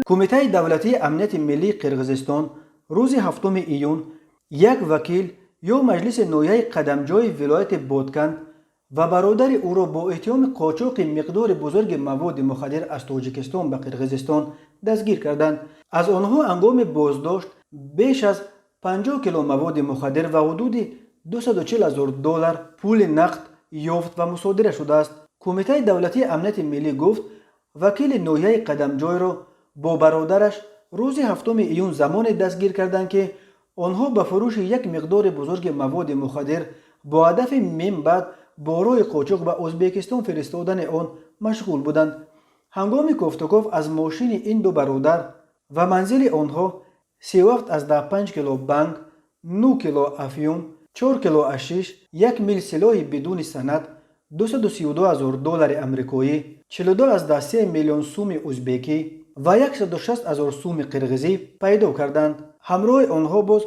Кумитаи давлатии амнияти миллии Қирғизистон рӯзи 7 июн як вакил ё маҷлиси ноҳияи Қадамҷои вилояти Боткан ва бародари ӯро бо иттиҳоми қочоқи миқдори бузурги маводи мухаддир аз Тоҷикистон ба Қирғизистон дастгир карданд. Аз онҳо ҳангоми боздошт беш аз 50 кило маводи мухаддир ва ҳудуди 240 ҳазор доллар пули нақд ёфт ва мусодира шудааст. Кумитаи давлатии амнияти миллӣ гуфт, вакили ноҳияи Қадамҷойро бо бародараш рӯзи 7 июн замоне дастгир карданд, ки онҳо ба фурӯши як миқдори бузурги маводи мухаддир бо ҳадафи минбаъд бо роҳи қочоқ ба Ӯзбекистон фиристодани он машғул буданд. Ҳангоми кофтуков аз мошини ин ду бародар ва манзили онҳо 37,5 кило банг, 9 кило афюн, 4 кило ҳашиш, 1 мил силоҳи бидуни санад, 232 ҳазор доллари амрикоӣ, 42,3 миллион суми узбекӣ ва 160 ҳазор суми қирғизӣ пайдо карданд. Ҳамроҳи онҳо боз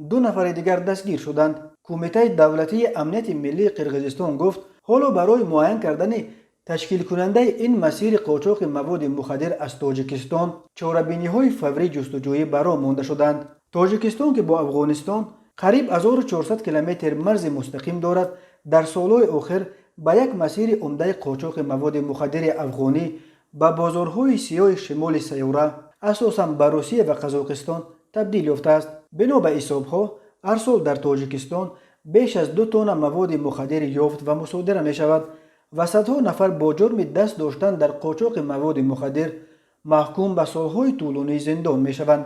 ду нафари дигар дастгир шуданд. Кумитаи давлатии амнияти миллии Қирғизистон гуфт, ҳоло барои муайян кардани ташкилкунандаи ин масири қочоқи маводи мухаддир аз Тоҷикистон чорабиниҳои фаврӣ ҷустуҷӯӣ ба роҳ монда шуданд. Тоҷикистон, ки бо Афғонистон қариб 1400 километр марзи мустақим дорад, дар солҳои охир ба як масири умдаи қочоқи маводи мухаддири афғонӣ ба бозорҳои сиёҳи шимоли сайёра, асосан ба Русия ва Қазоқистон, табдил ёфтааст. Бино ба ҳисобҳо, ҳар сол дар Тоҷикистон беш аз 2 тонна маводи мухаддир ёфт ва мусодира мешавад ва садҳо нафар бо ҷурми даст доштан дар қочоқи маводи мухаддир маҳкум ба солҳои тӯлонии зиндон мешаванд.